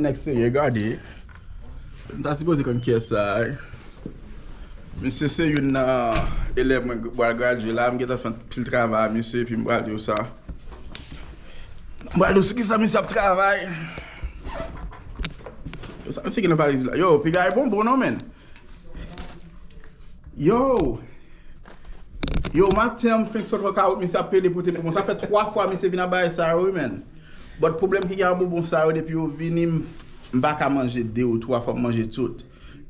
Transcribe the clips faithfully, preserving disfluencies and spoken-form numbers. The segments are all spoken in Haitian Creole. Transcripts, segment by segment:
Nèg serye, gade. M ta sipoze konn kiyès sa a, wi. Misye se youn nan elèv mwen k pral gradye la. M gentan fè anpil travay ak misye, epi m pral di w sa. M pral di w sou kisa misye ap travay. Yo, sa misye gen nan valiz la. Yo, piga e bonbon non, menn. Yo! Yo, maten an, m fenk sot lakay misye ap pede pote bonbon. Sa fè twa fwa misye vin ak bagay sa yo, wi, menn. But pwoblèm ki gen ak bonbon sa yo, depi yo vini, m, m pa ka manje de ou twa, fò m manje tout.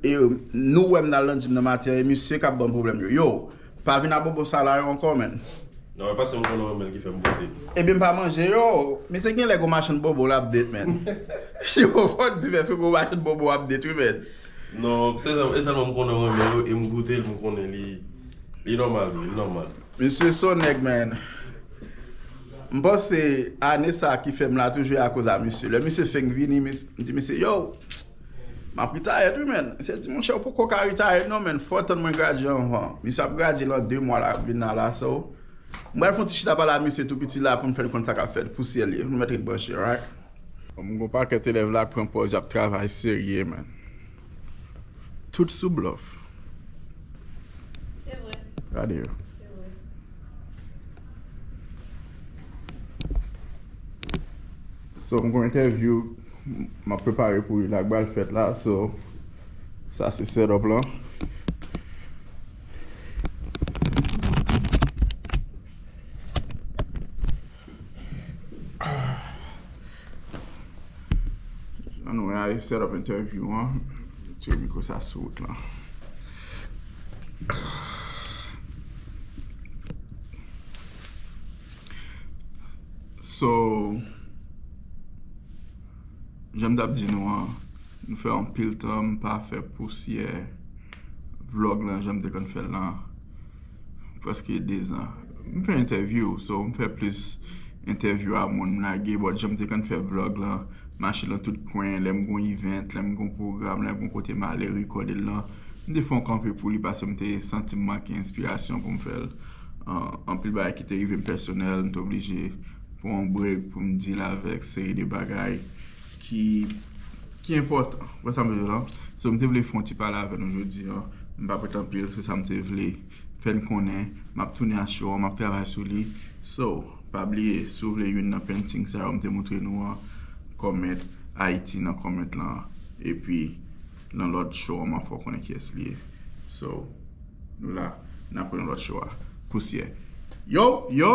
E nou wè m nan landjim nan maten an, e misye k ap ban m pwoblèm yo. Yo, pa vin ak bonbon sa la yo ankò, menn. Non, e paske m konnen w renmen l ki fè m pote l. Ebyen, m pa manje yo. Misye gen lè gon machann bonbon l ap det, menn. Yo, fò di m èske gon machann bonbon ap det, wi, menn. Non, se sèl-, e sèlman m konnen w renmen yo, e m goute l, m konnen li, li nòmal, wi, li nòmal. Misye se yon nèg, menn. M panse ane sa ki fè m la toujou e akoz a misye. Lè misye fenk vini, mis-, m di misye, yo, m ap retire wi, menn. Misye di, monchè, ou poko ka retire non, menn. Fò w tann mwen gradye anvan. Misye ap gradye lan de mwa la, vin la, la, so. M pral fè yon ti chita pale ak misye tou piti la pou m fè l konn sa k ap fèt. Pousyè l ye. Nou mèt ret branche, right? M gon pakèt elèv la k pran pòz y ap travay serye, menn. Tout sou blòf. Se vre. Gade yo. Se vre. So, m gon entèvyou m ap prepare pou li la k pral fèt la. So, sa se set up lan. Ann wè a, e set up entèvyou an. Tire mikwo sa sou wout lan. So, jan m t ap di nou an, nou fè anpil tan m pa fè pousyè vlòg lan jan m te konn fè l lan. Prèske de zan. M fè entèvyou, so m fè plis entèvyou a moun m lage, but jan m te konn fè vlòg lan, mache lan tout kwen, lè m gon event, lè m gon pwogram, lè m gon kote m ale, rekòde l lan. M te fè yon kanpe pou li paske m te santi m manke enspirasyon pou m fè l. An-, anpil bagay ki te rive m pèsonèl, m te oblije pran yon break pou m deal avèk seri de bagay ki, ki enpòtan. Ou wè sa m vle di w lan? So, m te vle fè yon ti pale avè nou jodi an. M pa pote anpil, se sa m te vle fè n konnen. M ap tounen a show an, m ap travay sou li. So, pa bliye, si w vle youn nan painting sa yo m te montre nou an, comment Haiti nan comment lan. Epi, nan lòt show an, m ap fè w konnen kiyès li ye. So, nou la, n ap pran yon lòt show a. Pousyè. Yo, yo!